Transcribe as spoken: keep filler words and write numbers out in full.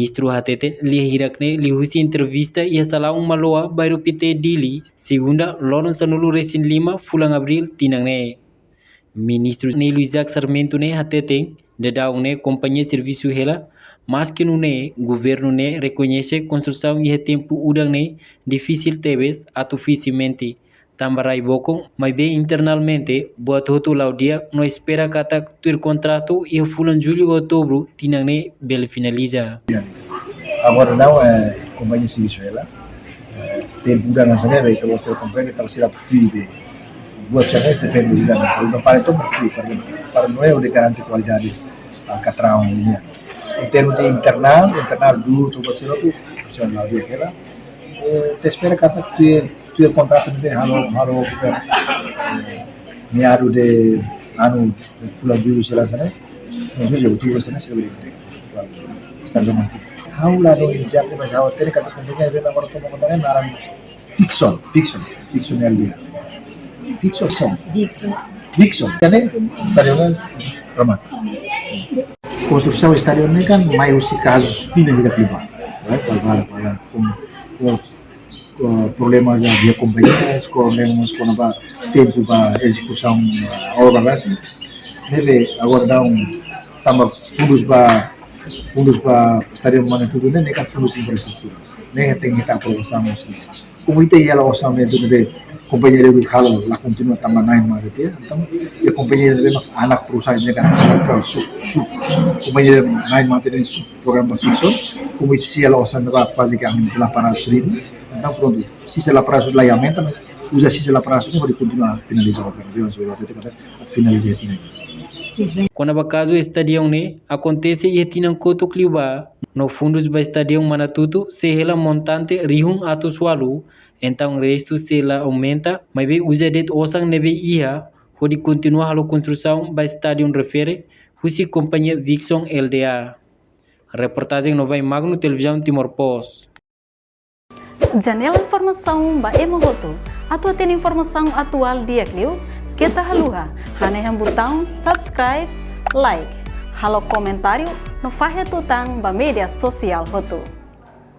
Ministru hateten lia hirak ne'e liuhusi entrevista iha Salaun Maloa, Bairru Pité, Dili, Segunda, loron sanulu resin lima fulan Abríl tinan ne'e. Ministru Nélio Isaac Sarmento ne'e hateten, daudaun ne'e kompañia servisu hela, maski nune'e governu ne'e rekoñese konstrusaun iha tempu udan ne'e difisil tebes atu fisimente, tanba rai bokon, maibé internamente buat hotu la'o di'ak no espera katak tuir kontratu iha fulan Jullu ou Outubru tinan ne'e bele finaliza. Agora não é companhia servisu hela. Eh, tempu udan hanesan ne'e, ita-boot sira komprende, ita-boot sira atu fui be. Buat sira ne'e depende udan. Udan para itu fui, para, para não é o de garante kualidade alkatraun nian. Em termos de internál, internál dutu, buat sira hotu, funciona la'o di'ak hela. Eh, ita espera katak tuir, tuir kontratu ne'e halo, halo, eh, meadu de anu, fulan Jullu sira hanesan ne'e. Fulan Jullu, Outubru hanesan ne'e, sira bele entrega. Estádio Manti. Ha'u la dou inisiatif, mas ha'u hatene katak kompañia ne'ebé agora toma konta ne'e naran Vixon, Vixon, Vixon L D A. Vixon, Vixon. Vixon. Vixon. Ida-ne'e estádio ne'e remata. Konstrusaun estádio ne'e kan mai husi kazu tinan hirak liubá. Ba, ba, ba, ba, ba, kon, kon, eh, problema iha kompañia, problema kona-ba tempu ba ezekusaun, eh, obra rasik. Ne'ebé agora daudaun tanba fundus ba, fundus ba estádio Manatuto ne'e, ne'e kan fundus infraestrutura. Ne'e tenke hetan aprovasaun mós. Komu ita iha hela orsamentu ne'ebé kompañia ne'ebé halo la kontinua tanba na'in mate tiha. Entaun, iha kompañia ne'ebé mak anak perusahaan ne'e kan, sub, sub. Kompañia ne'ebé na'in mate tiha sub programa Vixon. Komu ita sei iha hela orsamentu ba kuaze ke ami delapan ratus ribu. Entaun prontu, sei iha delapan ratus la aumenta, mas uza sei iha delapan ratus ne'e hodi kontinua finaliza obra. Entaun, so, ita kata finaliza tinan ne'e. Kona-ba kazu estádio ne'e akontese iha tinan kotuk liubá, no fundus ba estádio Manatuto sei hela montante rihun atus ualu, entaun restu sei la aumenta, maibé uza de'it osan ne'ebé iha, hodi kontinua halo konstrusaun ba estádio refere, husi kompañia Vixon L D A. Reportajen Novai Magno, Televizaun Timor Post. Janela informasaun ba ema hotu. Atu hatene informasaun atuál di'ak liu, keta haluha hanehan butaun subscribe, like, halo komentáriu no fahe tutan ba média sosiál hotu.